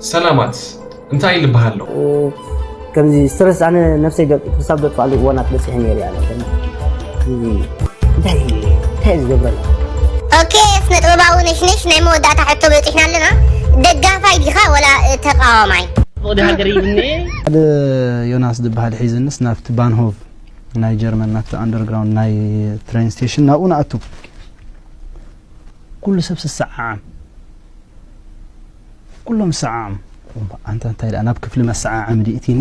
ሰላማት፣ እንታይ ንበሃል ኣሎ? ከምዚ ስትረስ ኣነ ነብሰይ ገ- ክሳብ ዘጥፋሉ እዋናት በፂሐ ነይሩ እያ። ከምዚ እንታይ እንታይ እዩ ዝገብረና? ኦኬ፣ ስነ ጥበባዊ ነሽነሽ ናይ መወዳእታ ሕቶ በፂሕና ኣለና። ደጋፋይ ዲኻ ወላ ተቃዋማይ? ፍቕዲ ሃገር ይብኒ ሓደ ዮናስ ዝበሃል ሒዝንስ ናብቲ ባንሆቭ ናይ ጀርመን ናብቲ ኣንደርግራውንድ ናይ ትሬን ስቴሽን ናብኡ ንኣቱ። ኩሉ ሰብ ስሰዓዓም፣ ኩሎም ሰዓዓም። ኣንታ እንታይ ደኣ ናብ ክፍሊ መሰዓዓሚ ድእቲኒ?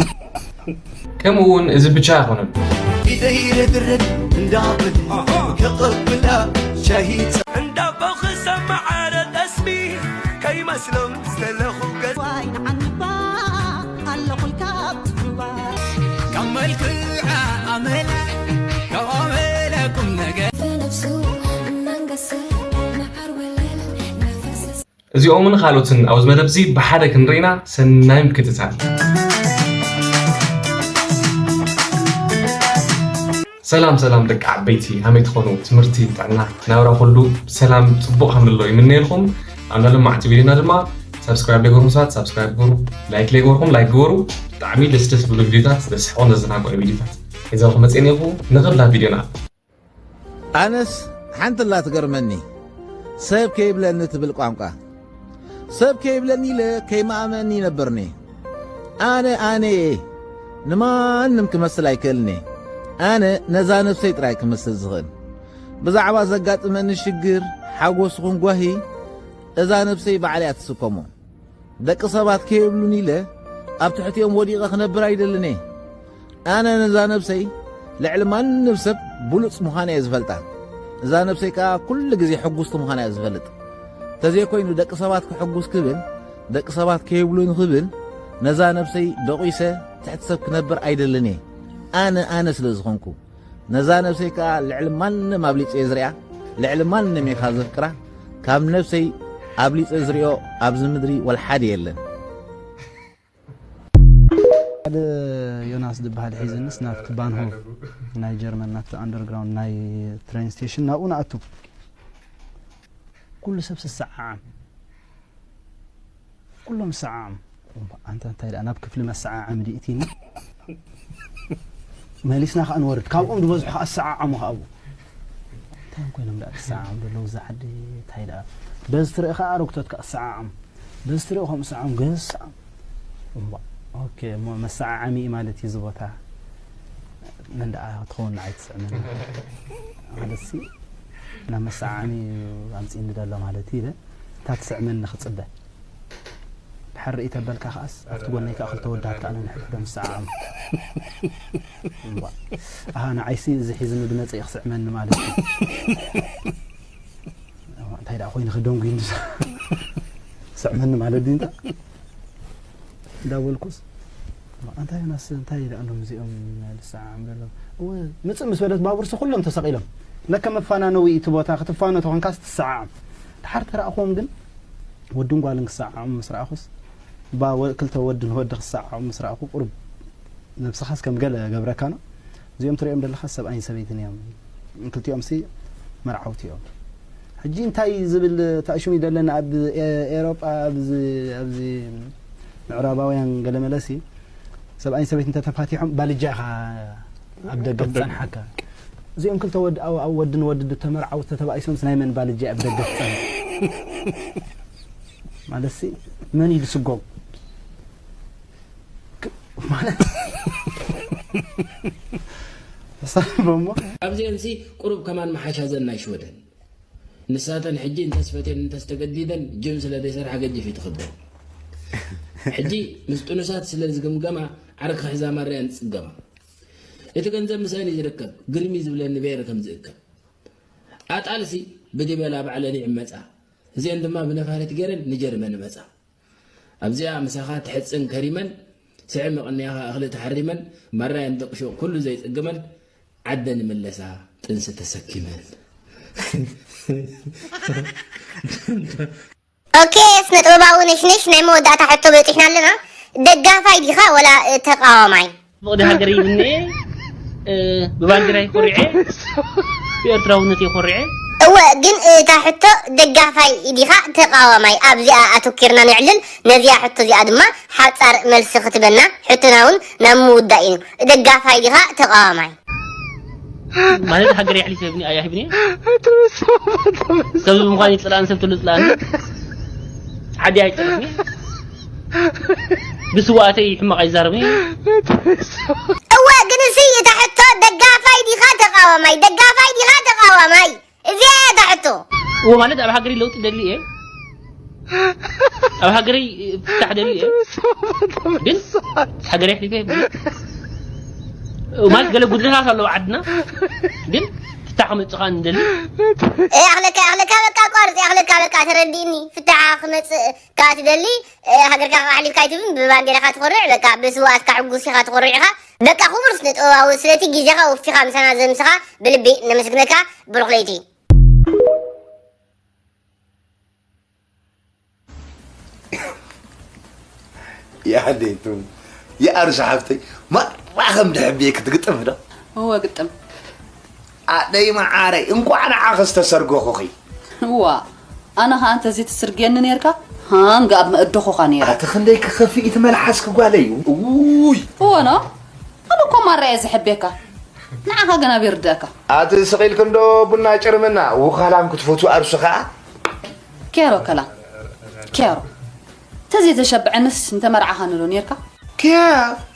ከምኡ እውን እዚ ብቻ ኣይኮነን። ኢደይ ርድርድ እንዳብል ከቕብላ ሻሂ እንዳቦ ክሰማዓረ ጠስሚ ከይመስሎም ዝተለኹ ገዛ ዋይ ንዓንባ ኣለኹልካ ኣብ ትሩባ ካብ መልክዓ ኣመል ካብ ኣመለ ቁም ነገር ብነብሱ መንገሰ መዓር ወለል ነፈሰ እዚኦምን ካልኦትን ኣብዚ መደብ እዚ ብሓደ ክንርኢና ሰናይ ምክትታል። ሰላም ሰላም ደቂ ዓበይቲ፣ ሃመይ ትኾኑ? ትምህርቲ፣ ጥዕና፣ ናብራ ኩሉ ሰላም ጽቡቕ ከም ንሎ ይምነየልኩም። ኣብ ናይ ሎማዕቲ ቪድዮና ድማ ሳብስክራይብ ለይገርኩም ሰባት ሳብስክራይብ ግበሩ፣ ላይክ ለይገርኩም ላይክ ግበሩ። ብጣዕሚ ደስ ደስ ብሉ ቪድዮታት፣ ዘስሕቑን ዘዘናግዑ ቪድዮታት ሒዘልኩም መፅእን ኢኹ። ንኽብላ ቪድዮና ኣነስ ሓንቲ ኣላ ትገርመኒ፣ ሰብ ከይብለኒ ትብል ቋንቋ። ሰብ ከይብለኒ ኢለ ከይመኣመኒ ይነብርኒ። ኣነ ኣነ እየ፣ ንማንም ክመስል ኣይክእልኒ። ኣነ ነዛ ነብሰይ ጥራይ ክመስል ዝኽእል። ብዛዕባ ዘጋጥመኒ ሽግር፣ ሓጎስ ኹን ጓሂ፣ እዛ ነብሰይ ባዕላ እያ ትስከሞ። ደቂ ሰባት ከየብሉኒ ኢለ ኣብ ትሕቲኦም ወዲቐ ክነብር ኣይደልን እየ። ኣነ ነዛ ነብሰይ ልዕሊ ማንም ሰብ ብሉጽ ምዃና እየ ዝፈልጣ። እዛ ነብሰይ ከኣ ኩሉ ግዜ ሕጉስቲ ምዃና እየ ዝፈልጥ። ተዘይኮይኑ ደቂ ሰባት ክሕጉስ ክብል፣ ደቂ ሰባት ከየብሉኒ ክብል፣ ነዛ ነብሰይ ደቂሰ ትሕቲ ሰብ ክነብር ኣይደልን እየ። ኣነ ኣነ ስለ ዝኾንኩ። ነዛ ነብሰይ ከኣ ልዕሊ ማንም ኣብሊጸ እየ ዝሪኣ፣ ልዕሊ ማንም እየ ካብ ዘፍቅራ። ካብ ነብሰይ ኣብሊጸ ዝሪኦ ኣብዚ ምድሪ ወላ ሓደ የለን። ሓደ ዮናስ ዝበሃል ሒዝንስ ናብቲ ባንሆፍ ናይ ጀርመን ናብቲ ኣንደርግራውንድ ናይ ትሬን ስቴሽን ናብኡ ንኣቱ። ኩሉ ሰብ ስሰዓዓም፣ ኩሎም ሰዓዓም። ኣንታ እንታይ ደኣ ናብ ክፍሊ መሰዓዓሚ ድእቲኒ? መሊስና ከኣ ንወርድ። ካብኦም ዝበዝሑ ከኣ ሰዓዓሙ ከኣ ኣብኡ። እንታይ እዮም ኮይኖም ደኣ ትሰዓዓም ዘለዉ እዛ ዓዲ? እንታይ ደኣ በዚ ትርኢ ከኣ ኣረግቶት ከኣ ሰዓዓም። በዚ ትሪኦ ከምኡ ሰዓም ገስ ሰዓም። እምቧ። ኦኬ፣ እሞ መሰዓዓሚ እዩ ማለት እዩ እዚ ቦታ። መን ደኣ ክትኸውን ንዓይ ትስዕመኒ? ማለትሲ ናብ መሰዓዓሚ ኣምጺእኒ ደሎ ማለት እዩ ኢለ እታ ትስዕመኒ ክጽበ። ድሓር ርኢ ተበልካ ከኣስ ኣብቲ ጎነይ ከኣ ክልተ ወዳት ከኣ ነንሕድሕዶም ይሰዓዓሙ። እምቧ። ኣሃ ንዓይሲ እዚ ሒዝኒ ድመጽእ ክስዕመኒ ማለት እዩ። እንታይ ደኣ ኮይኑ ክደንጉ ይንሳ ስዕመኒ ማለት ድዩ እንታ እንዳበልኩስ ኣንታ ዮናስ እንታይ ደኣ ኣሎም እዚኦም ልሰዓዓም ዘሎ እወ ምጽእ ምስ በለት ባቡርሲ ኩሎም ተሰቒሎም ለከ መፋናነዊ እቲ ቦታ ክትፋኖ ተኾንካስ ትሰዓዓም ድሓር ተረእኹዎም ግን ወድን ጓልን ክሰዓዓሙ ምስ ረኣኹስ ባ ወ- ክልተ ወድን ወዲ ክሰዓዓሙ ምስ ረኣኹ ቁሩብ ነብስኻስ ከም ገለ ገብረካ ነው እዚኦም ትሪኦም ዘለኻ ሰብኣይን ሰበይትን እዮም ክልቲኦም ሲ መርዓውቲ እዮም ሕጂ እንታይ ዝብል ተኣሽሙ ይደለና ኣብ ኤ- ኤሮጳ ኣብዚ ኣብዚ ምዕራባውያን ገለመለሲ ሰብኣይን ሰበይትን ተተፋቲሖም ባልጃ ኢኻ ኣብ ደገ ትጸንሓካ እዚኦም ክልተ ወድ ኣብ ኣብ ወድን ወዲ ተመርዓው ተተባኢሶም ናይ መን ባልጃ ኣብ ደገ ትጸንሕ ማለት ሲ መን እዩ ዝስጎም ማለት ተሳቦሞ ኣብዚአንሲ ቁሩብ ከማን መሓሻ ዘን ናይ ሽወደን ንሳተን ሕጂ እንተስፈትየን እንተስተገዲደን ጅም ስለ ዘይሰርሓ ገጅፍ ይትኽበን ሕጂ ምስ ጥኑሳት ስለ ዝግምገማ ዓርኪ ክሕዛ ማርያን ዝጽገማ እቲ ገንዘብ ምሳን እዩ ዝርከብ ግርሚ ዝብለኒ ቤር ከም ዝእከብ ኣጣልሲ ብዲበላ ባዕለን ይዕመጻ እዚአን ድማ ብነፋሪት ገይረን ንጀርመን መጻ ኣብዚኣ ምሳኻ ትሕጽን ከሪመን ስዕሚ ቅንያኻ እኽሊ ተሓሪመን ማራየን ደቂ ሹቕ ኩሉ ዘይጽግመን ዓደን ይምለሳ ጥንሲ ተሰኪመን ኦኬ ስነ ጥበባዊ ነሽነሽ ናይ መወዳእታ ሕቶ በፂሕና ኣለና ደጋፋይ ዲኻ ወላ ተቃዋማይ ፍቕዲ ሃገር ይብኒ ብባንዲራ ይኮሪዐ ብኤርትራውነት ይኮሪዐ እወ፣ ግን እታ ሕቶ ደጋፋይ ዲኻ ተቓዋማይ? ኣብዚኣ ኣተኲርና ነዕልል። ነዚኣ ሕቶ እዚኣ ድማ ሓጻር መልሲ ክትበና፣ ሕቶና እውን ናብ ምውዳእ እዩ። ደጋፋይ ዲኻ ተቓዋማይ? ማለት ሃገር የሕሊፈ ብኒ ኣያሂብኒ። ሰብ ምዃን ይጽላእን ሰብ ትሉ ጽላእን። ዓዲ ኣይጽላእኒ። ብስዋእተይ ሕማቕ ኣይዛረብኒ። እወ፣ ግን እሲ እታ ሕቶ ደጋፋይ ዲኻ ተቓዋማይ? ደጋፋይ ዲኻ ተቓዋማይ? እዚኣ እያ እታ ሕቶ። እወ፣ ማለት ኣብ ሃገረይ ለውጢ ደሊ እየ። ኣብ ሃገረይ ፍታሕ ደሊ እየ። ግን ሃገረይ ኣሕሊፈ ይብል። ማለት ገለ ጉድለታት ኣለዎ ዓድና። ግን ፍታሕ ክመጽእ ከኣ ንደሊ። እያኽለካ፣ እያኽለካ፣ በቃ ኣቋርጽ፣ እያኽለካ፣ በቃ ተረዲእኒ። ፍታሕ ክመጽእ ከኣ ትደሊ፣ እ፣ ሃገርካ ከኣ ኣሕሊፍካ ኣይትብን፣ ብባንዴራኻ ትኾርዕ፣ በቃ ብስውኣትካ ሕጉስ ኢኻ ትኾርዕ ኢኻ። በቃ ክቡር ስነ ጥበባዊ፣ ስለቲ ግዜኻ ወፊኻ ምሳና ዘምስኻ ብልቢ ነመስግነካ። ብሩኽ ለይቲ። ያደይቱ የኣርሽ ሓፍተይ ማራ ከም ድሕብየ ክትግጥም ዶ? እወ ግጥም። ኣደይ መዓረይ እንኳዕ ንዓኺ ዝተሰርገኹኺ። እዋ ኣነ ኸኣ እንተዚ ትስርግየኒ ነርካ ሃንግ ኣብ መእደኹኻ ነይረ። ኣቲ ክንደይ ክኸፍእ እቲ መልሓስኪ ጓለይ። ውይ እወ ኖ ኣነ እኮ ማራ እየ ዝሕብየካ ንዓኻ ግን ኣበይ ርድኣካ። ኣቲ ስቕ ኢልኪ እንዶ ቡና ጭርምና ውኻላም ክትፈትዊ ኣርሱ ኸኣ። ኬሮ ከላም ኬሮ ተዘይተሸብዐንስ እንተመርዓኻኒ ዶ ኔርካ? ኪያ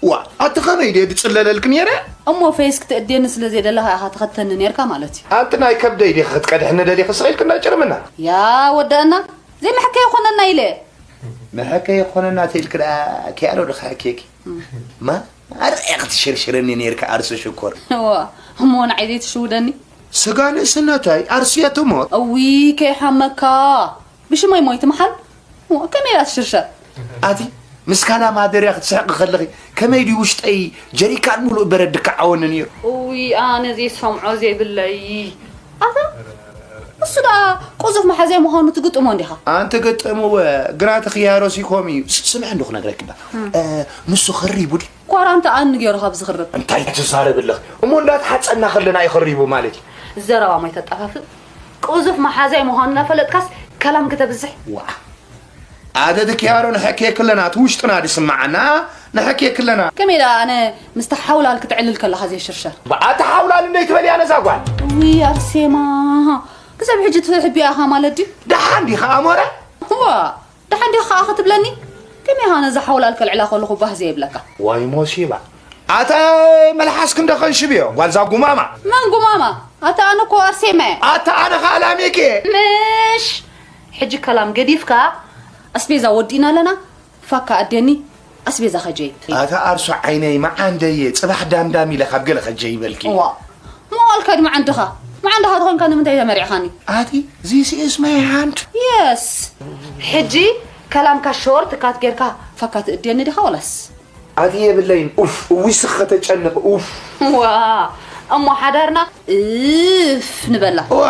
ዋ ኣቲ ኸመይ ድየ ድጽለለልኪ ኔረ? እሞ ፌስ ክትእድየኒ ስለ ዘይደለኻ ኢኻ ትኸተኒ ኔርካ ማለት እዩ። ኣንቲ ናይ ከብደይ ዲኺ ክትቀድሕኒ ደሊኺ ስቕ ኢልኪ እንዳ ጭርምና። ያ ወደአና ዘይመሐከ ይኾነና ኢለ። መሐከ ይኾነና ተይልኪ ደኣ ኪያ ዶ ድኽሕኬኪ? ማ ኣርዕያ ክትሽርሽረኒ ኔርካ ኣርሲ ሽኮር። ዋ እሞ ንዓይ ዘይትሽውደኒ? ስጋ ንእስነተይ ኣርሲየ ትሞት። እውይ ከይሓመካ ብሽመይ ሞይት ምሓል ከመይ ኢላ ትሽርሸር? ኣቲ ምስ ካላ ማደርያ ክትስሕቂ ከለኺ ከመይ ድዩ ውሽጠይ ጀሪካን ሙሉእ በረድ ድከዓወኒ ነይሩ። እውይ ኣነ ዘይሰምዖ ዘይብለይ ኣታ እሱ ደኣ ቁዙፍ መሓዘይ ምዃኑ ትግጥሞ እንዲኻ። ኣንቲ ግጥምወ ግና እቲ ክያሮ ሲኮም እዩ። ስምዒ እንዶ ክነግረኪ እባ ንሱ ኸሪቡ ድዩ? ኳራንታ ኣኒ ገይሩ ካብ ዝኽርብ። እንታይ ትዛረቢ ኣለኺ እሞ እንዳተሓጸና ከለና እዩ ኸሪቡ ማለት እዩ። ዘረባ ማይ ተጣፋፍእ ቁዙፍ መሓዛይ ምዃኑ እናፈለጥካስ ከላም ክተብዝሕ። ዋእ ኣደ ድክያሮ ንሐኬ ክለና እቲ ውሽጥና ድስማዓና ንሐኬ ክለና። ከመይ ደኣ ኣነ ምስቲ ሓውላል ክትዕልል ከለኻ ዘይሽርሸር። ብኣቲ ሓውላል እንደይ ትበልያ ነዛ ጓል። ውይ ኣርሴማ ክሳብ ሕጂ ትሕብያ ኢኻ ማለት ድዩ? ደሓን ዲኻ ኣሞረ? ዋእ ደሓን ዲኻ ከኣ ክትብለኒ? ከመይ ኢኻ ነዛ ሓውላል ከልዕላ ከለኹ ባህ ዘይብለካ? ዋይ ሞሲባ። ኣታ መልሓስኪ እንዶ ከንሽብዮ ጓልዛ ጉማማ። መን ጉማማ? ኣታ ኣነ እኮ ኣርሴማ እየ። ኣታ ኣነ ከኣ ላሜክ እየ። ምሽ ሕጂ ከላም ገዲፍካ ኣስቤዛ ወዲእና ኣለና ፋካ ኣደኒ ኣስቤዛ ኸጀይ። ኣታ ኣርሶ ዓይነይ መዓንደየ ጽባሕ ዳምዳም ኢለ ካብ ገለ ኸጀይ ይበልኪ። ዋ መዋልካ ድመዓንድኻ መዓንድኻ ተኾንካ ንምንታይ ተመሪዕኻኒ? ኣቲ this is my hand። Yes ሕጂ ከላምካ ሾርት ካት ጌርካ ፋካ ትእድየኒ ዲኻ ወላስ? ኣቲ የብለይን ኡፍ እውይ ስኽ ከተጨንቕ ኡፍ። ዋ እሞ ሓዳርና እፍ ንበላ። ዋ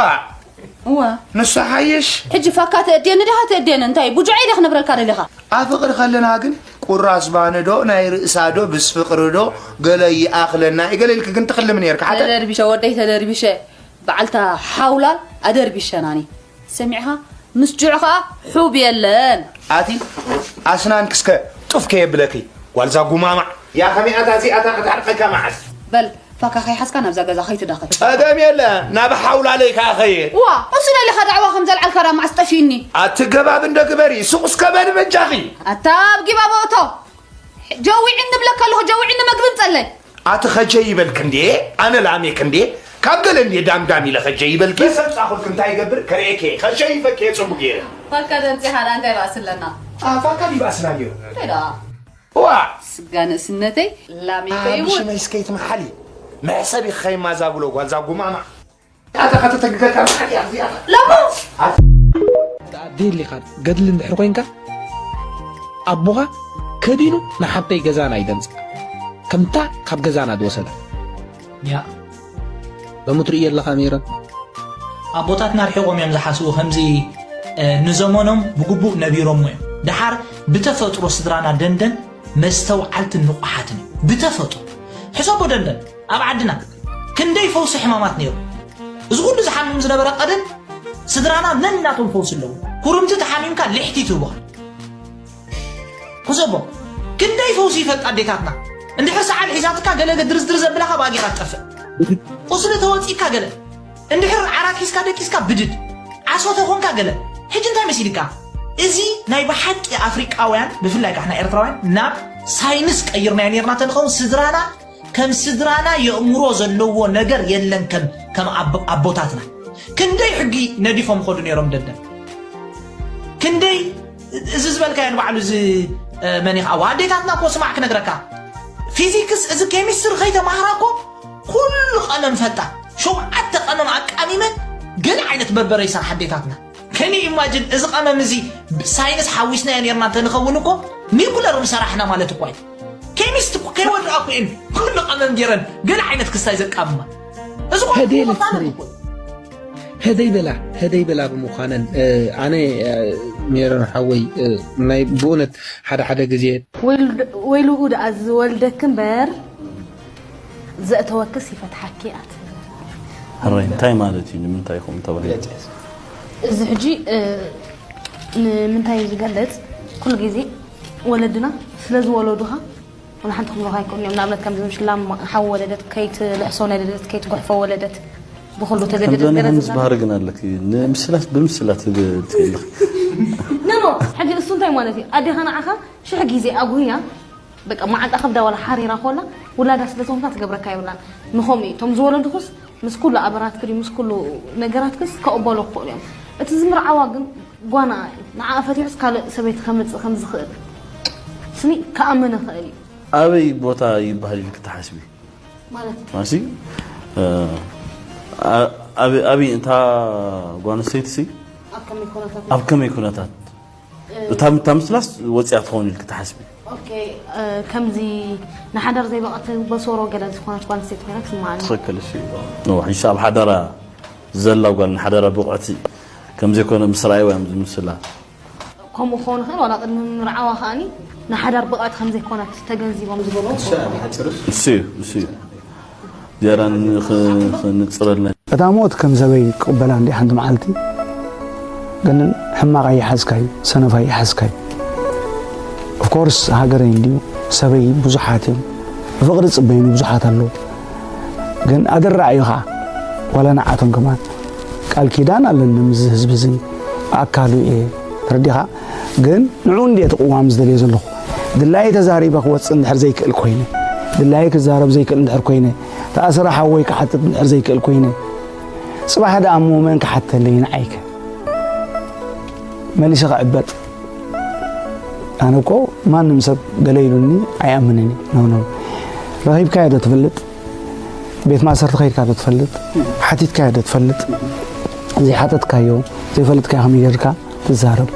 እዋ ንሱ ሓይሽ። ሕጂ ፋካ ትእድየኒ ዲኻ ትእድየኒ እንታይ ቡጁዐይ ዲኻ ክነብረልካ ደሊኻ? ኣብ ፍቕሪ ከለና ግን ቁራስ ባኒ ዶ ናይ ርእሳ ዶ ብስ ፍቕሪ ዶ ገለ ይኣኽለና እዩ ገለ ኢልኪ ግን ትኽልሚ ነርኪ ሓተ። ተደርቢሸ ወደይ ተደርቢሸ በዓልታ ሓውላል ኣደርቢሸናኒ ሰሚዕኻ ምስ ጅዑ ኸኣ ሑብ የለን። ኣቲ ኣስናንኪ እስከ ጡፍ ከየብለኪ ጓልዛ ጉማማዕ። ያ ከመይ ኣታ እዚኣታ ክትዓርቀካ መዓስ። በል ፋካ ከይሓዝካ ናብዛ ገዛ ከይትዳኸል። ጸገም የለ ናብ ሓውላለይ ከኣ ከይድ። ዋ እሱ ደሊኻ ዳዕዋ ከም ዘልዓልካ ዳ መዓስ ጠፊእኒ። ኣቲ ገባብ እንደ ግበሪ ሱቕ እስከ በሊ በጃኺ። ኣታ ኣብ ጊባቦ እቶ ጀዊዕኒ እብለካ ኣለኹ ጀዊዕኒ መግቢ ምጸለይ። ኣቲ ኸጀይ ይበልክ እንዴ ኣነ ላሜክ እንዴ ካብ ገለ እንዴ ዳምዳም ኢለ ኸጀይ ይበልክ። በሰምጻኹልክ እንታይ ይገብር ከርእየክ እየ ኸሸይፈክ እየ ጽቡቅ ገይረ። ፋካ ደንጺኻ ዳ እንታይ ባእሲ ኣለና። ፋካ ድዩ ባእስና ነይሩ። እንታይ ደኣ። ዋእ ስጋ ንእስነተይ ላሜከ ይሙት። ብሽመይ እስከ ይትምሓሊ መሕሰብ ኢኺ ኸይማዛብሎ ጓልዛ ጉማማ። ኣታ ከተተግገካ መዓት እያ እዚኣ። ሎሞ ኣታ ደኣ ዴሊኻ ገድሊ እንድሕር ኮይንካ ኣቦኻ ከዲኑ ንሓብተይ ገዛና እዩ ደምጽኣ ከምታ ካብ ገዛና ዝወሰዳ። ያ ሎሚ ትርእዮ ኣለኻ ሜሮን። ኣቦታትና ርሒቖም እዮም ዝሓስቡ ከምዚ ንዘመኖም ብግቡእ ነቢሮሞ እዮም። ደሓር ብተፈጥሮ ስድራና ደንደን መስተውዓልትን ንቑሓትን እዮም ብተፈጥሮ። ሕሰቦ ደንደን ኣብ ዓድና ክንደይ ፈውሲ ሕማማት ነይሩ። እዚ ኩሉ ዝሓምም ዝነበረ ቀደም ስድራና ነናቶም ፈውሲ ኣለዎ። ኩርምቲ ተሓሚምካ ልሕቲ ትህቦ። ክሰቦ ክንደይ ፈውሲ ይፈልጣ ኣዴታትና። እንድሕር ሰዓል ሒዛትካ ገለ ድርዝድር ዘብላኻ ብኣጊኻ ትጠፍእ። ቁስሊ ተወፂካ ገለ እንድሕር ዓራት ሒዝካ ደቂስካ ብድድ ዓሶ ተኾንካ ገለ። ሕጂ እንታይ መሲልካ? እዚ ናይ ብሓቂ ኣፍሪቃውያን ብፍላይ ካሕና ኤርትራውያን ናብ ሳይንስ ቀይርናዮ ነርና ተንኸውን ስድራና ከም ስድራና የእምሮ ዘለዎ ነገር የለን። ከም ከም ኣቦታትና ክንደይ ሕጊ ነዲፎም ኸዱ ነይሮም ደደ ክንደይ እዚ ዝበልካዮ ንባዕሉ እዚ መኒኻ ኣዋ ኣዴታትና እኮ ስማዕ ክነግረካ ፊዚክስ እዚ ኬሚስትሪ ከይተማህራ እኮ ኩሉ ቀመም ፈልጣ ሸውዓተ ቀመም ኣቃሚመን ገለ ዓይነት በርበረ ይሰርሓ ኣዴታትና። ከኒ ኢማጅን እዚ ቀመም እዚ ሳይንስ ሓዊስናዮ ነርና እንተንኸውን እኮ ኒኩለር ምሰራሕና ማለት እኮ እዩ። ኬሚስት እኮ ከይወድኣ እኮ እየን ኩሉ ቀመም ገይረን ገለ ዓይነት ክስታይ ዘቃምማ። እዚ እኮ ህደይ ኢለ ትሰሪ። ህደይ በላ ህደይ በላ ብምዃነን ኣነ ሜሮን ሓወይ ናይ ብእውነት ሓደ ሓደ ግዜ ወይልኡ ደኣ ዝወልደኪ እምበር ዘእተወክስ ይፈትሓኪ ኣት ሕራይ እንታይ ማለት እዩ ንምንታይ ኢኹም ተባሂሉ እዚ ሕጂ ንምንታይ እዩ ዝገልፅ ኩሉ ግዜ ወለድና ስለ ዝወለዱኻ ወላ ሓንቲ ክብሉኻ ኣይክእሉን እዮም ንኣብነት ከምዚ ምሽላም ሓው ወለደት ከይትልሕሶ ናይ ልደት ከይትጉሕፎ ወለደት ብኩሉ ተገደደት ከምዘን ገለ ህምስ ዝበሃል ባህሪ ግን ኣለኪ ንምስላት ብምስላት ትብልቲ ኣለኺ ኖ ኖ ሕጂ እሱ እንታይ ማለት እዩ ኣዴኻ ንዓኻ ሽሕ ግዜ ኣጉህያ በቃ መዓልታ ከብዳ ዋላ ሓሪራ ኮላ ውላዳ ስለ ዝኾንካ ትገብረካ የብላን ንኸምኡ እዩ እቶም ዝወለድኹስ ምስ ኩሉ ኣበራትኪ ድዩ ምስ ኩሉ ነገራትክስ ከቕበሎ ክኽእሉ እዮም እቲ ዝምርዓዋ ግን ጓና እዩ ንዓኣ ፈቲሑስ ካልእ ሰበይቲ ከምፅእ ከም ዝኽእል ስኒ ክኣምን ይኽእል እዩ ኣበይ ቦታ ይበሃል ኢልኪ ትሓስቢ ማለት ማሲ ኣበይ እታ ጓል ኣንስተይቲ ሲ ኣብ ከመይ ኩነታት ኣብ ከመይ ኩነታት እታ እታ ምስላስ ወፂኣ ትኸውን ኢልኪ ትሓስቢ ኦኬ ከምዚ ንሓዳር ዘይበቐት በሶሮ ገለ ዝኾነት ጓል ኣንስተይቲ ኮይና ትስምዓኒ ትኽክል እሺ ሕጂ ኣብ ሓዳራ ዘላ ጓል ንሓዳራ ብቑዕቲ ከም ዘይኮነ ምስ ረኣይዋ እዮም ዝምስላ ከምኡ ክኸውን ይኽእል ዋላ ቅድሚ ምርዓዋ ከኣኒ ንሓዳር ብቕዕቲ ከም ዘይኮነት ተገንዚቦም ዝበልዎ ክኸውን ይኽእል። እሱ እዩ እሱ እዩ ዝያዳ ንኽ- ንኽንፅረልና እታ ሞት ከም ሰበይ ክቕበላ እንዲ ሓንቲ መዓልቲ ግን ሕማቕ ኣይሓዝካዩ ሰነፍ ኣይሓዝካዩ ኦፍኮርስ ሃገረይ እንድዩ ሰበይ ብዙሓት እዮም ብፍቕሪ ዝፅበዩኒ ብዙሓት ኣለዉ ግን ኣደራዕ እዩ ከዓ ዋላ ንዓቶም ከማን ቃል ኪዳን ኣለኒ ምስዚ ህዝቢ እዚ ኣካሉ እየ ተረዲኻ ግን ንዑ እንድየ እቲ ቅዋም ዝደልዮ ዘለኹ ድላየ ተዛሪበ ክወፅእ እንድሕር ዘይክእል ኮይነ ድላየ ክዛረብ ዘይክእል እንድሕር ኮይነ ተኣስረ ሓወይ ክሓትት እንድሕር ዘይክእል ኮይነ ፅባሕ ደኣ እሞ መን ክሓተለይ ንዓይከ መሊሰ ክዕበጥ ኣነ እኮ ማንም ሰብ ገለ ኢሉኒ ኣይኣምንን እዩ ኖ ኖ ረኺብካዮ ዶ ትፈልጥ ቤት ማእሰርቲ ከይድካ ዶ ትፈልጥ ሓቲትካዮ ዶ ትፈልጥ ዘይሓተትካዮ ዘይፈልጥካዮ ከመይ ጌርካ ትዛረብ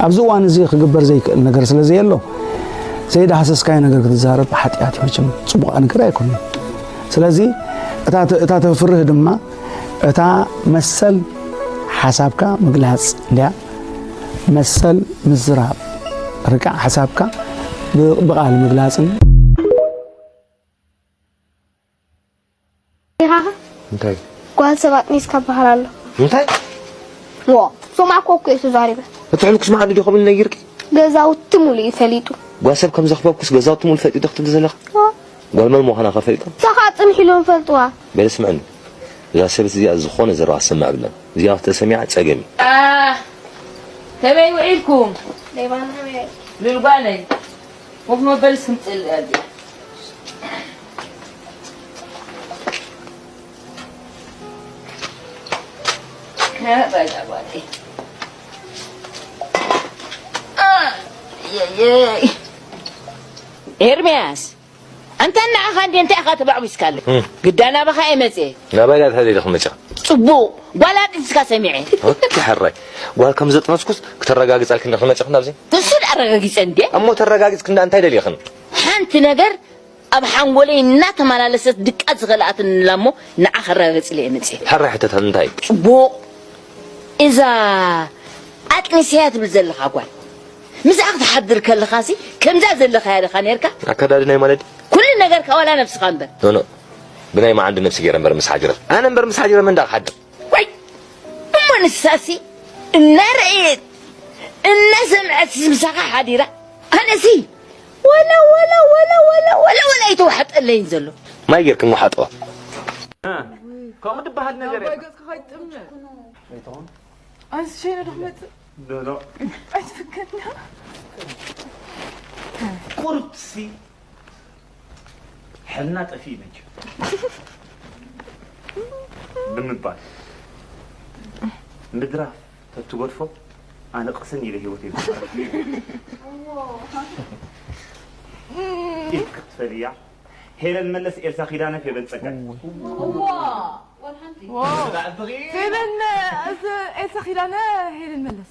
ኣብዚ እዋን እዚ ክግበር ዘይክእል ነገር ስለ ዘየሎ ዘይዳህሰስካዮ ነገር ክትዛረብ ሓጢኣት እዩ መቸም ፅቡቕ ነገር ኣይኮነን ስለዚ እታ ተፍርህ ድማ እታ መሰል ሓሳብካ ምግላፅ እንድያ መሰል ምዝራብ ርቃዕ ሓሳብካ ብቃል ምግላፅን ኢኻ እንታይ ጓል ሰብ ኣጥኒስካ በሃል ኣሎ እንታይ ዎ ሶማዕ ኮኮ እዩ ተዛሪበ እቲ ሕልኩስ መዓዲ ዲኹም ኢሉ ነጊርኪ ገዛውቲ ሙሉእ እዩ ፈሊጡ ጓል ሰብ ከም ዘኽበብኩስ ገዛውቲ ሙሉ ፈሊጡ ክትብል ዘለኻ ጓል መን ምዃና ከ ፈሊጡ ሳኻ ጽንሕ ኢሎም ፈልጥዋ በለ ስምዕኒ እዛ ሰበይቲ እዚኣ ዝኾነ ዘረባ ትሰምዕ ብለን እዚኣ ተሰሚዓ ጸገም እዩ ከመይ ውዒልኩም ልልጓለይ ኮፍ መበል ስምፅል ኤርምያስ ኣንታ ንዓኻ እንዴ እንታይ ኢኻ ተባዕቢስካለ ግዳ ናባኻ እየ መፅየ ናባይ ዳ ተሃደለ ክመጫ ፅቡቕ ጓል ኣጢስካ ሰሚዐ ወኪ ሕራይ ጓል ከም ዘጥነስኩስ ክተረጋግፀልክኒ ክመጫ ናብዚ ንሱ ዳ ኣረጋጊፀ እንዴ እሞ ተረጋጊፅክ እንዳ እንታይ ደሊኽን ሓንቲ ነገር ኣብ ሓንጎለይ እናተመላለሰት ድቃ ዝኸልኣትንላ እሞ ንዓ ከረጋግፅለ እየ መፅየ ሕራይ ሕተታ እንታይ ፅቡቕ እዛ ኣጥኒሰያ ትብል ዘለኻ ጓል ምስኣ ክትሓድር ከለኻሲ ከምዛ ዘለኻያ ዲኻ ነርካ ኣከዳድናይ ማለት ኩሉ ነገርካ ዋላ ነብስኻ እምበር ኖኖ ብናይ መዓንዲ ነብሲ ገይረ እምበር ምስ ሓጅረት ኣነ እምበር ምስ ሓጅረት መን ዳ ክሓድር ዋይ እሞ ንሳሲ እናረኣየት እናሰምዐት ምሳኻ ሓዲራ፣ ኣነሲ ወላ ወላ ወላ ወላ ወላ ወላ ኣይተዋሕጠለይን ዘሎ። ማይ ጌርክን ወሓጥዋ። ከምኡ ዝበሃል ነገር ኣባይ የለን። ገጽካ ከይትጥምት። ኣይትኾን። ኣንስ ሸይነ ዶ ክመጽእ? ዶ፣ ዶ። ኣይትፍከድና። ቁርጥሲ ሕልና ጠፊእ መቸም ብምባል ምድራፍ ተትገድፎ ኣነ ቅስን ኢለ ህይወት ኢልካ ክትፈልያ። ሄለን መለስ፣ ኤልሳ ኪዳነ፣ ፌበን ጸጋይ። እዋ፣ ወላ ሓንቲ። ዋው። ፌበን፣ እዚ ኤልሳ ኪዳነ፣ ሄለን መለስ።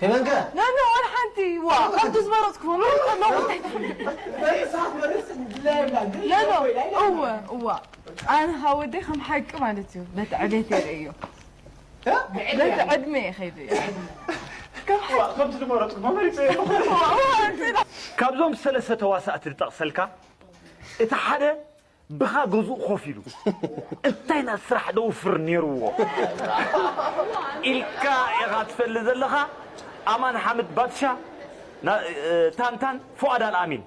ፌበን ከ? ኖ፣ ኖ፣ ወላ ሓንቲ። ዋ፣ ከምቲ ዝመረጽኩዎ፣ ምንም ከለኹ እንታይ ትፈልጥ? ኖ፣ ኖ፣ እወ፣ እዋ። ኣነ ካብ ወደይ ከም ሓቂ ማለት እዩ፣ በቲ ዕቤት የርእዮ። በቲ ዕድመ እየ ከይዱ እየ። ከም ሓቂ። ከምቲ ዝመረጽኩዎ መሪጸ እየ። እዋ፣ እዋ፣ እዋ። ካብዞም ሰለስተ ተዋሳእቲ ዝጠቕሰልካ፣ እቲ ሓደ ብኻ ገዝኡ ኮፍ ኢሉ፣ "እንታይ ኢና ስራሕ ደውፍር ነይርዎ?" ኢልካ ኢኻ ትፈልጥ ዘለኻ። ኣማን ሓምድ ባድሻ፣ ና-፣ እ፣ ታንታን፣ ፉኣድ ኣልኣሚን።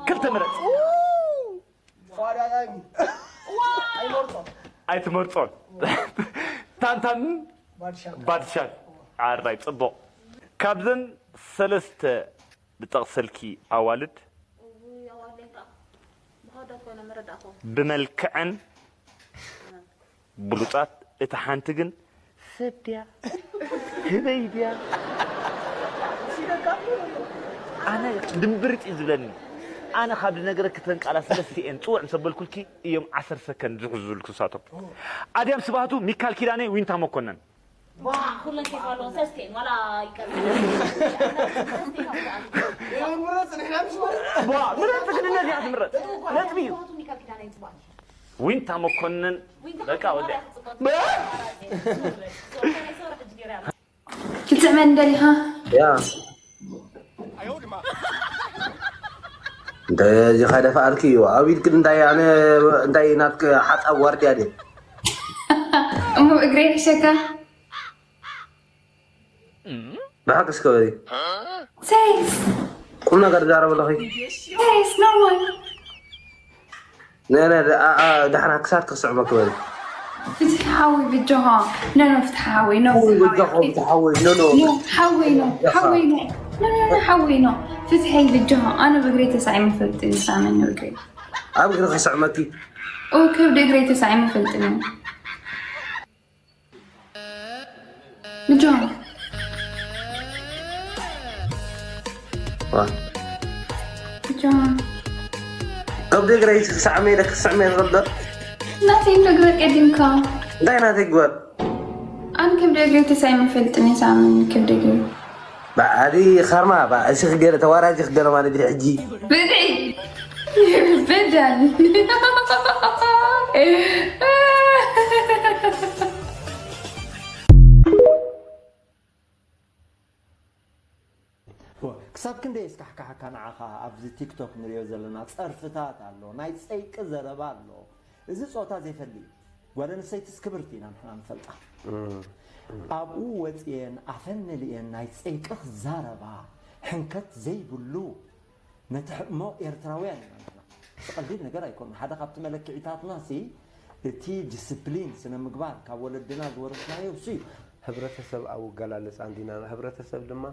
ክልተ ምረጽ። ፉኣድ ኣልኣሚን። ኣይመርጾን። ኣይትመርጾን። ታንታን ባድሻ። ባድሻን። ኣራይ፣ ጽቡቕ። ካብዘን ሰለስተ ዝጠቕሰልኪ ኣዋልድ፣ እውይ፣ ኣዋልደይ ከኣ ብኻዳ ኮይነ መረዳእኮ። ብመልክዐን ብሉጻት፣ እታ ሓንቲ ግን ሰብ ድያ ህበይ ድያ? ኣነ ድምብርጥ እዩ ዝብለኒ። ኣነ ካብ ዝነገረኪ እተን ቃላት ሰለስቲኤን ጽውዕ ምስ ኣበልኩልኪ እዮም ዓሰርተ ሰከንድ ዝሕዙ ዝብልኩ ንሳቶም። ኣድያም ስብሃቱ፣ ሚካል ኪዳነ፣ ዊንታ መኮነን። ዋ፣ ኩለን ኬፍ ኣለዎ፣ ሰስቴን ዋላ ይቀርብ። ዋ፣ ምረጽ፣ ንሕና ንስምዕ። ዋ፣ ምረጽ፣ ግን እነዚኣ ትምረጽ። ነጥቢ እዩ። ዊንታ መኮንን፣ በቃ ወዲያ። ክትስዕመኒ ደሊኻ? ያ። እንተ እዚኻ ደፋኣልኪ እዩ። ኣብ ኢድክን እንታይ ኣነ፣ እንታይ ናትክ ሓጻብ ዋርድያ ድየ? እሞ እግረይ ይሕሸካ? ብሓቂ እስከ በሊ። ሰይስ። ቁም ነገር ትዛረብ ኣለኺ። ሰይስ፣ ኖርማል። ነ፣ ነ፣ ደ-፣ ኣ-፣ ኣ-፣ ደሓና ክሳድ ክስዕመኪ በሊ። ፍትሒ ሓወይ ብጃኻ። ኖ፣ ኖ፣ ፍትሒ ሓወይ፣ ኖ፣ ሓወይ ፍትሒ ብጃኻ፣ ሓወይ። ፍትሒ ሓወይ። ኖ፣ ኖ፣ ብጃኻ። ሓወይ፣ ኖ። ኖ፣ ኖ፣ ኖ፣ ሓወይ፣ ኖ። ፍትሐይ ብጃኻ። ኣነ ብእግረይ ተሳዒመ ይፈልጥን፣ ሳመኒ ብእግረይ። ኣብ እግሪ ክስዕመኪ? ኦ፣ ከብዲ እግረይ ተሳዒመ ይፈልጥን። ብጃኻ። ዋ። ብጃኻ። ከብዲ እግረይ ክስዕመ ኢለ ክስዕመ ይኽእል ዶ? ናተይ እንዶ ግበር ቀዲምካ። እንታይ ናተይ ግበር? ኣነ ከብዲ እግረይ ተሳዒመ ይፈልጥን እየ፣ ሳመኒ ከብዲ እግረይ። በዓዲ ኸርማ፣ በዓ-፣ እሺ ክገለ፣ ተዋራጅ ክገለ ማለት ድዩ ሕጂ? ብድዒ! በዳል! ክሳብ ክንደይ የስካሕክሓካ ንዓኻ ኣብዚ ቲክቶክ ንሪኦ ዘለና ጸርፍታት ኣሎ፣ ናይ ጸይቂ ዘረባ ኣሎ። እዚ ጾታ ዘይፈሊ እዩ። ጓል ኣንስተይትስ ክብርቲ ኢና ንሕና ንፈልጣ። እም። ኣብኡ ወጺኤን ኣፈን መሊኤን ናይ ጸይቂ ክዛረባ ሕንከት ዘይብሉ ነቲ ሕሞ ኤርትራውያን ኢና ንሕና። ዝቐልል ነገር ኣይኮነን። ሓደ ካብቲ መለክዒታትና ሲ እቲ ዲስፕሊን፣ ስነ ምግባር ካብ ወለድና ዝወረስናዮ እሱ እዩ። ህብረተሰብ ኣብ ኣገላልጻ እንዲና፣ ህብረተሰብ ድማ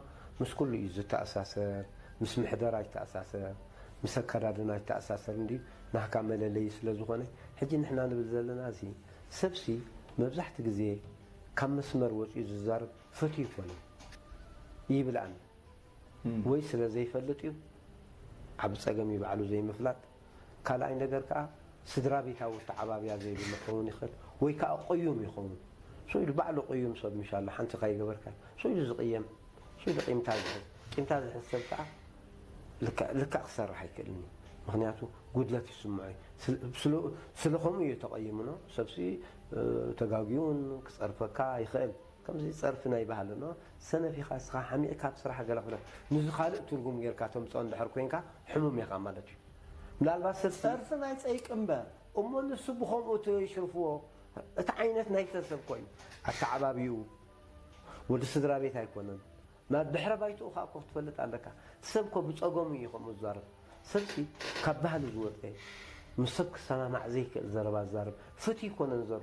ምስ ኩሉ እዩ ዝተኣሳሰር፣ ምስ ምሕደራ ይተኣሳሰር፣ ምስ ኣከዳድና ይተኣሳሰር እንዲ ናህካ መለለዪ ስለ ዝኾነ፣ ሕጂ ንሕና ንብል ዘለና እዚ ሰብሲ መብዛሕቲ ግዜ ካብ መስመር ወጺኡ ዝዛረብ ፈትዩ ይኮነ ይብል ኣነ። እም። ወይ ስለ ዘይፈልጥ እዩ፣ ዓቢ ጸገም እዩ ባዕሉ ዘይምፍላጥ። ካልኣይ ነገር ከኣ ስድራ ቤታዊ ኣተዓባብያ ዘይብሉ ክኸውን ይኽእል፣ ወይ ከኣ ቅዩም ይኸውን። ስኡ ኢሉ ባዕሉ ቅዩም ሰብ ምሽ ኣሎ፣ ሓንቲ ከይገበርካ ስኡ ኢሉ ዝቕየም፣ ስኡ ኢሉ ቂምታ ዝሕዝ። ቂምታ ዝሕዝ ሰብ ከኣ ልክዕ፣ ልክዕ ክሰርሕ ኣይክእልን እዩ። ምኽንያቱ ጉድለት ይስምዖ እዩ። ስለ፣ ስለ፣ ስለ ከምኡ እዩ ተቐይሙ ነው። ሰብሲ፣ እ፣ ተጋግዩ እውን ክጸርፈካ ይኽእል። ከምዚ ጸርፊ ናይ ባህሊ ነው። ሰነፍ ኢኻ እስኻ፣ ሓሚቕካ ኣብ ስራሕ ገለ ክብለካ። ንዚ ካልእ ትርጉም ጌርካ ተምጽኦ እንድሕር ኮንካ፣ ሕሙም ኢኻ ማለት እዩ። ምናልባት ሰብ ጸርፊ ናይ ጸይቂ እምበር። እሞ ንሱ ብኸምኡ ትሽርፍዎ፣ እቲ ዓይነት ናይ ሰብ ኮይኑ ኣተዓባቢኡ ወዲ ስድራ ቤት ኣይኮነን። ናብ ድሕረ ባይትኡ ከዓ እኮ ክትፈልጥ ኣለካ። ሰብ እኮ ብፀገሙ እዩ ከምኡ ዝዛረብ። ሰብሲ ካብ ባህሊ ዝወፀ፣ ምስ ሰብ ክሰማማዕ ዘይክእል ዘረባ ዝዛረብ፣ ፍትህ ይኮነን ዘር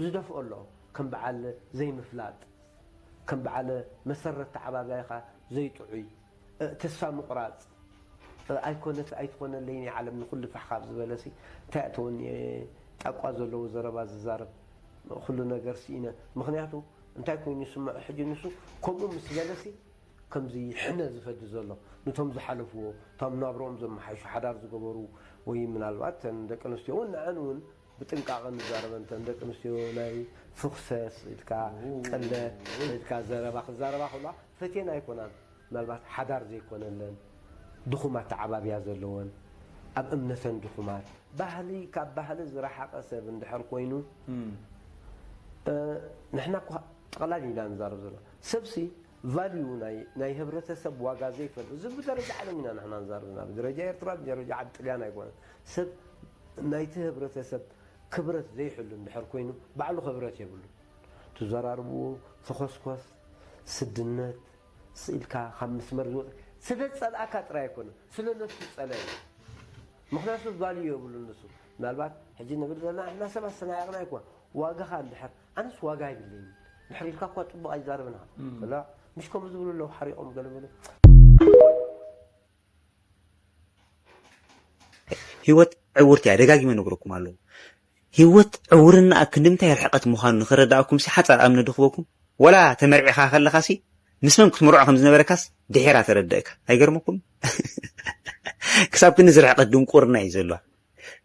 ዝደፍኦ ኣሎ። ከም በዓል ዘይምፍላጥ፣ ከም በዓል መሰረት ተዓባባይኻ ዘይጥዑይ፣ ተስፋ ምቑራፅ፣ ኣይኮነት ኣይትኾነለይን እያ ዓለም ንኹሉ ፋሕ ካብ ዝበለሲ፣ እንታይ እተወኒ ጣቋ ዘለዎ ዘረባ ዝዛረብ፣ ኩሉ ነገር ስኢነ። ምኽንያቱ እንታይ ኮይኑ ይስምዖ ሕጂ ንሱ? ከምኡ ምስ በለሲ ከምዚ ሕነ ዝፈዲ ዘሎ፣ ነቶም ዝሓለፍዎ፣ እቶም ናብርኦም ዘመሓይሹ፣ ሓዳር ዝገበሩ፣ ወይ ምናልባት እተን ደቂ ኣንስትዮ እውን ንዐን እውን ብጥንቃቐ ንዛረበን። እተን ደቂ ኣንስትዮ ናይ ፍኹሰስ ኢልካ፣ ቅለት ኢልካ ዘረባ ክዛረባ ከለዋ ፈትየን ኣይኮናን። ምናልባት ሓዳር ዘይኮነለን፣ ድኹም ኣተዓባብያ ዘለወን፣ ኣብ እምነተን ድኹማት፣ ባህሊ፣ ካብ ባህሊ ዝረሓቐ ሰብ እንድሕር ኮይኑ፣ እ፣ ንሕና እኳ ጠቕላል ኢና ንዛረብ ዘለና። ሰብሲ ቫልዩ ናይ፣ ናይ ህብረተሰብ ዋጋ ዘይፈልጥ፣ እዚ ብደረጃ ዓለም ኢና ንሕና ንዛረብ ዘለና። ብደረጃ ኤርትራ፣ ብደረጃ ዓዲ ጥልያን ኣይኮነን። ሰብ ናይቲ ህብረተሰብ ክብረት ዘይሕሉ እንድሕር ኮይኑ፣ ባዕሉ ክብረት የብሉን። ትዘራርብዎ፣ ተኾስኮስ፣ ስድነት፣ ስኢልካ ካብ መስመር ዝወፀ፣ ስለ ዝፀልኣካ ጥራይ ኣይኮነን፣ ስለ ነሱ ዝፀልአ እዩ። ምኽንያቱ ቫልዩ የብሉን ንሱ። ምናልባት ሕጂ ንብል ዘለና ንሕና ሰባት ዝተናየቕና ኣይኮን፣ ዋጋኻ እንድሕር፣ ኣነስ ዋጋ የብለይን፣ ድሕር ኢልካ እኳ ፅቡቕ ኣይዛረብን ኢኻ። እም። ከላ፣ ምሽ ከምኡ ዝብሉ ኣለዉ፣ ሓሪቖም ገለ መለ። ህይወት ዕውርቲ እያ፣ ደጋጊመ ነግረኩም ኣለኹ። ህይወት ዕውርና ክንዲ ምንታይ ርሕቐት ምዃኑ ንኽረዳእኩም ሲ ሓጻር ኣብነት ድኽበኩም። ወላ ተመርዒኻ ከለኻ ሲ ምስ መን ክትምርዖ ከም ዝነበረካስ ድሒራ ተረደእካ። ኣይገርመኩም? ክሳብ ክንዚ ርሕቐት ድንቁርና እዩ ዘለዋ።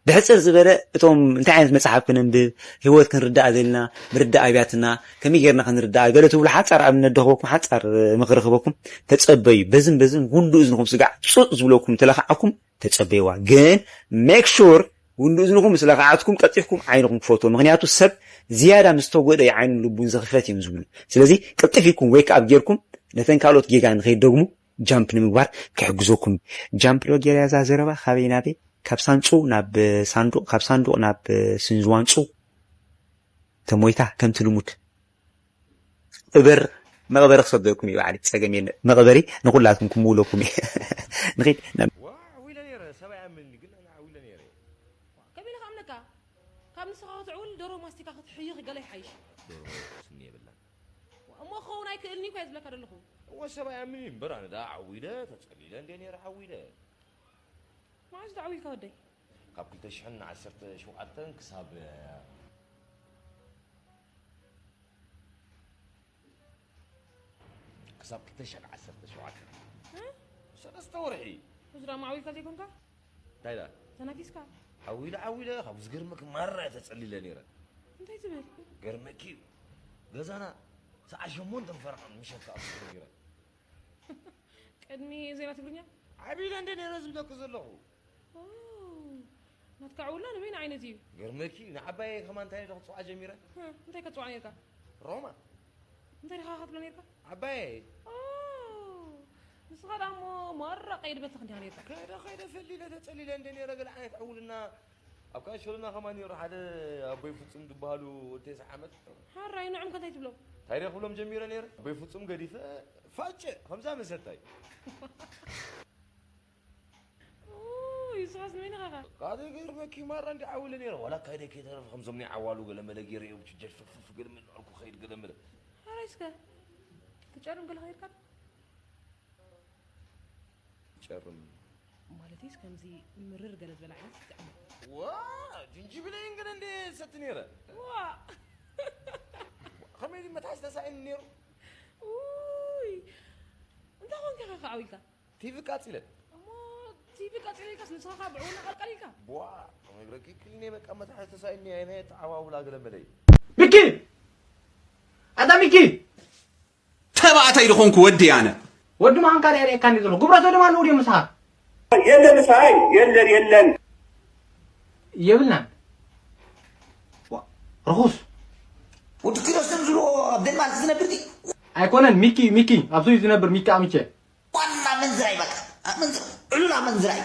ብሕጽር ዝበለ እቶም እንታይ ዓይነት መጽሓፍ ክነንብብ፣ ህይወት ክንርዳእ ዘለና፣ ምርዳእ ኣብያትና፣ ከመይ ጌርና ክንርዳእ፣ ገለ ትብሉ ሓጻር ኣብነት ድኽበኩም፣ ሓጻር ምኽሪ ክበኩም፣ ተጸበዩ። በዝን በዝን ጉንዱ እዝንኹም ስጋዕ ጹጥ ዝብለኩም ተለኻዓኩም ተጸበይዋ። ግን ሜክ ሹር ጉንዱ እዝንኹም ምስ ለኻዓትኩም ቀልጢፍኩም ዓይንኹም ክፈትዎ። ምኽንያቱ ሰብ ዝያዳ ምስ ተጎድአ እዩ ዓይኑን ልቡን ዝኽፈት እዮም ዝብሉ። ስለዚ ቅልጥፍ ኢልኩም ዌክ ኣፕ ጌርኩም ነተን ካልኦት ጌጋ ንኸይደግሙ ጃምፕ ንምግባር ክሕግዘኩም። ጃምፕ ዶ ጌርያ እዛ ዘረባ ካበይ ናበይ? ካብ ሳንጹ ናብ ሳንዱቕ፣ ካብ ሳንዱቕ ናብ ስንዝዋንጹ። ተሞይታ ከምቲ ልሙድ እበር መቕበሪ ክሰደኩም እዩ ባዕሊ፣ ጸገም የለን። መቕበሪ ንኹላትኩም ክምውለኩም እዩ። ንኺድ ናብ ዋ፣ ዓው ኢለ ነይረ፣ ሰብ ኣይኣምንኒ፣ ግን ኣነ ዓው ኢለ ነይረ። ከመይ ኢለ ክኣምነካ? ካብ ንስኻ ክትዕውል ደሮ ማስቲካ ክትሕይኽ ገለ ይሓይሽ። ደሮ ስኒ የብላን። እሞ ክኸውን ኣይክእልን እዩ እኳ እየ ዝብለካ ዘለኹ። እወ፣ ሰብ ኣይኣምንን እዩ እምበር፣ ኣነ ደኣ ዓው ኢለ፣ ተጸሊለ እንደ ነይረ ዓው ኢለ። መዓዝ ተዓዊልካ ወደይ? ካብ ክልተ ሽሕን ዓሰርተ ሸውዓተን ክሳብ፣ ክሳብ ክልተ ሽሕን ዓሰርተ ሸውዓተን። እ? ሰለስተ ወርሒ። እዚ ደኣ መዓዊልካ ዘይኮንካ? እንታይ ደኣ? ተናኪስካ? ዓዊለ፣ ዓዊለ፣ ካብ ዝገርመኪ ማራ እየ ተጸሊለ ነይረ። እንታይ ትብል? ገርመኪ እዩ። ገዛና ሰዓት ሸሞንተን ፈረቓን ምሸት ከኣ ስሩር ነይረ። ቅድሚ ዜና ትግርኛ? ዓቢለ እንደ ነይረ ዝብለኪ ዘለኹ። ኦ፣ ናትካ ዕውላ ንበይኑ ዓይነት እዩ። ገርመኪ፣ ንዓባየይ ከማን እንታይ ኢለ ክጽውዓ ጀሚረ? ህ፣ እንታይ ከጽውዓ ነይርካ? ሮማ። እንታይ ዲኻ ክትብሎ ነይርካ? ዓባየይ። ኦ፣ ንስኻ ደኣ እሞ ማራ ቀይዲ በትኽ እንዲኻ ነይርካ። ከይደ፣ ከይደ ፈሊለ ተጸሊለ እንደ ነይረ ገለ ዓይነት ዕውልና ኣብ ካንሸሎና ከማን ነይሩ ሓደ ኣቦይ ፍጹም ዝበሃሉ ወዲ ተስዓ ዓመት። ሓራይ ንዕም ከ እንታይ ትብሎ? እንታይ ደ ክብሎም ጀሚረ ነይረ? ኣቦይ ፍጹም ገዲፈ ፋጨ ከምዛ መሰታይ። ኡይ፣ ንስኻስ ንመን ኢኻ ኸ? ካደ ገርመኪ ማራ እንዲ ዓውለ ነይረ። ዋላ ካይደ ከይተረፍ ከምዞም ናይ ዓዋሉ ገለ መለ ገይረ እዮም ጀልፍፍፍ ገለ መለ ኣልኩ ኸይድ ገለ መለ። ሓራይ እስከ ትጨርም ገለ ኸይድካ? ጨርም። ማለትስ ከምዚ ምርር ገለ ዝበለ ዓይነት ትጥዕም። ዋ፣ ጅንጅብለይን ገለ እንደ ሰቲ ነይረ። ዋ። ከመይ ድዩ መትሓዚ ተሳኢኑ ነይሩ? ኡይ፣ እንታይ ኾንካ ኢኻ ከዓው ኢልካ? ቲቪ ቃጺለ። እሞ ቲቪ ቃጺለ ኢልካስ ንስኻ ኸኣ ብዕውና ቀልቀል ኢልካ? ቧ፣ ነግረኪ ክልኔ በቃ መትሓዚ ተሳኢኑ እየ፣ ናይ ተዓዋውላ ገለ መለ እዩ። ሚኪ! ኣታ ሚኪ! ተባዕታይ ዝኾንኩ ወዲ ኣነ። ወዲ ምዃንካ ርኤካ እንዲ ዘለኹ። ግብረ ሰዶም ኣለዉ ድዮም ምሳኻ? የለን፣ ምሳይ የለን፣ የለን። የብልናን። ዋ፣ ርኹስ። ወዲ ኪሮስ ደም ዝብሎ ኣብ ዴንማርክ ዝነብር ድዩ? ኣይኮነን፣ ሚኪ፣ ሚኪ፣ ኣብዚ እዩ ዝነብር፣ ሚኪ ኣምቼ። ዋና መንዝራይ በቃ። ኣመንዝራ-፣ ዕሉል ኣመንዝራይ።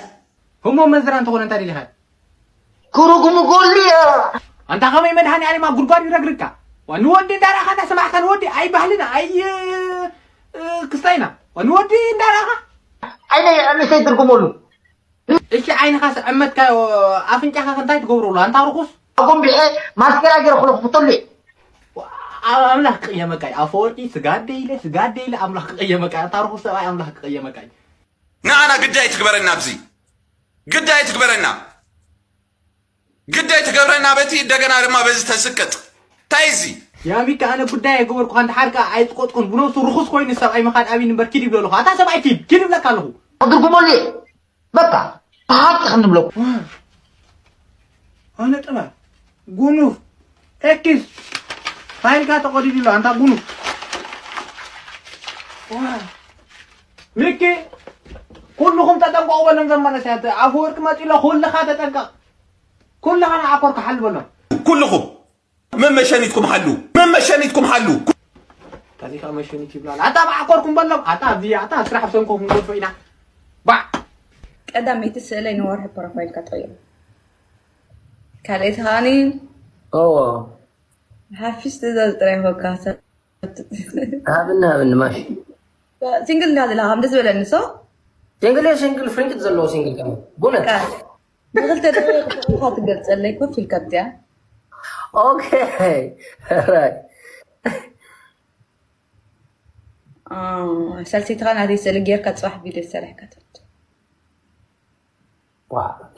ህሞም መንዝራ እንተኾነ እንታይ ደሊኻ? ክብርኩም ጎሉ እያ። ኣንታ ከመይ መድሃኒ ኣሊማ ጉድጓድ ይረግርካ። ዋ ንወዲ እንዳረኣኻ እንዳሰማዕካ ንወዲ ኣይ ባህልና ኣይ ክስታይና። ዋ ንወዲ እንዳረኣኻ ዓይነ ኣምስተይ ትርጉመሉ እሺ ዓይንኻ ስዕመትካ ኣፍንጫኻ ክንታይ ትገብረሉ ኣንታ ርኹስ ኣጎንቢሐ ማስኬራ ገይረ ክለኽፍተሉ እየ። ኣምላኽ ክቕየመካ እዩ ኣፈወርቂ ስጋደ ኢለ ስጋደ ኢለ ኣምላኽ ክቕየመካ እዩ ኣንታ ርኹስ ሰብኣይ ኣምላኽ ክቕየመካ እዩ። ንኣና ግዳይ ትግበረና ኣብዚ ግዳይ ትግበረና ግዳይ ትገብረና በቲ እንደገና ድማ በዚ ተስቅጥ ታይ እዚ ያሚካ ኣነ ጉዳይ ኣይገበርኩ ሓንቲ ሓርካ ኣይትቆጥኩን ብነብሱ ርኹስ ኮይኑ ሰብኣይ ምኻድ ኣብይ ንበር ኪድ ይብለልኹ ኣታ ሰብኣይ ኪድ ኪድ ይብለካ ኣለኹ ክትርጉመሉ እየ በቃ ብሓቂ ክንብለኩም ኣነ ጥባ ጉኑፍ ኤክስ ፋይልካ ተቆዲዱ ኣሎ ኣንታ ጉኑፍ ሚኪ ኩልኹም ተጠንቀቑ በሎም ዘመነስያት ኣፈወርቂ መፂሎ ኩልኻ ተጠንቀቕ ኩልኻ ንዓኮር ክሓል በሎም ኩልኹም መመሸኒትኩም ሓሉ መመሸኒትኩም ሓሉ ከዚ ከዓ መሸኒት ይብላል ኣታ ብዓኮርኩም በሎም ኣታ ኣብዚ ኣታ ስራሕ ብሰንኮ ክንጎድፎ ኢና ባዕ ቀዳመይቲ ስእለይ ንወርሒ ፕሮፋይልካ ተቐይሩ ካልኣይቲ ከዓኒ ኦዎ ሓፊስ ትእዛዝ ጥራይ ይኸካ ሃብኒ ሃብኒ ማሽ ሲንግል እንዳ ዝላ ከም ደስ በለኒ ሶ ሲንግል ሲንግል ፍሪንክት ዘለዎ ሲንግል ከመ ቡነት ብክልተ ደቂቃ ትገልፀለይ ኮፍ ኢልካ ብዚኣ ኦኬ ራይት ሳልሰይትኻ ናተይ ስእሊ ጌርካ ፅባሕ ቪድዮ ዝሰራሕካ ትወድ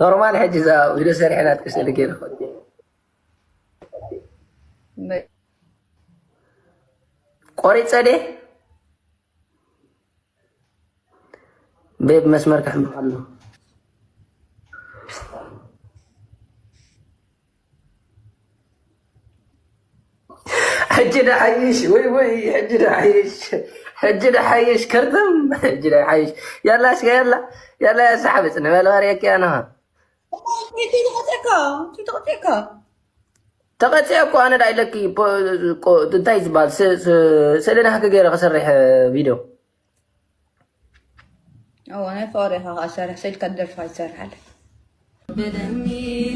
ኖርማል ሕጂ እዛ ቪድዮ ሰሪሐ ናትኪ ስእሊ ገይረ ክወዲ ቆሪፀ ድየ ቤብ መስመር ከሕምቕ ኣሎ ሕጂ ደሓይሽ ወይ ወይ ሕጂ ደሓይሽ ሕጂ ደሓይሽ ከርተም ሕጂ ደሓይሽ ያላ እስከ ያላ ያላ ያሳሓብፅ ንበል ባርየኪ ኣነኻ ተቆፅካ ተቐፂዐ እኮ ኣነ ዳ ኢለኪ እንታይ ዝበሃል ስእሊ ናህኪ ገይረ ክሰርሕ ቪድዮ እዎ ናይ ፍቕሪ ኢኻ ከዓ ሰሪሕ ስኢልካ ደርፊ ኣይትሰርሕ ኣለ በለኒ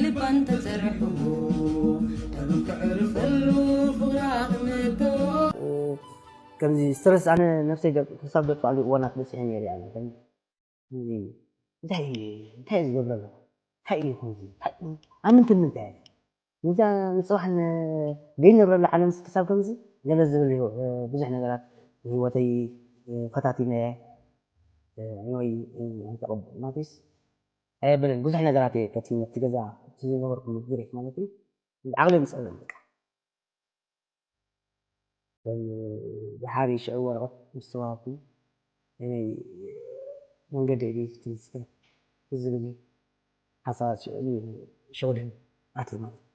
ልባን ተፀርሑ ደም ክዕርፈሉ ፍቕራ ክምቶ ከምዚ ስትረስ ኣነ ነብሰይ ክሳብ ደጥፋሉ እዋናት በፂሐ ነይረ እያ ከምዚ እንታይ እንታይ ዝገብረ ኣሎ እንታይ እዩ ከምዚ ኣምንትን ምንታይ እያ ንዛ ንፅባሕ ዘይንብረሉ ዓለም ክሳብ ከምዚ ገለ ዝብል እዩ ብዙሕ ነገራት ንህይወተይ ፈታቲነ ወይ ናትስ ኣየብልን ብዙሕ ነገራት እየ ፈቲነ እቲ ገዛ እቲ ዝነበርኩሉ ዙሪት ማለት እዩ ዓቕሊ ምፅእ በቃ ድሓር ሽዑ ወረቐት ምስ ተዋሃብኩ መንገዲ ዕቤት ክትንስተ ዝብል ሓሳባት ሽዑ ሸወደን ኣትዩ ማለት እዩ።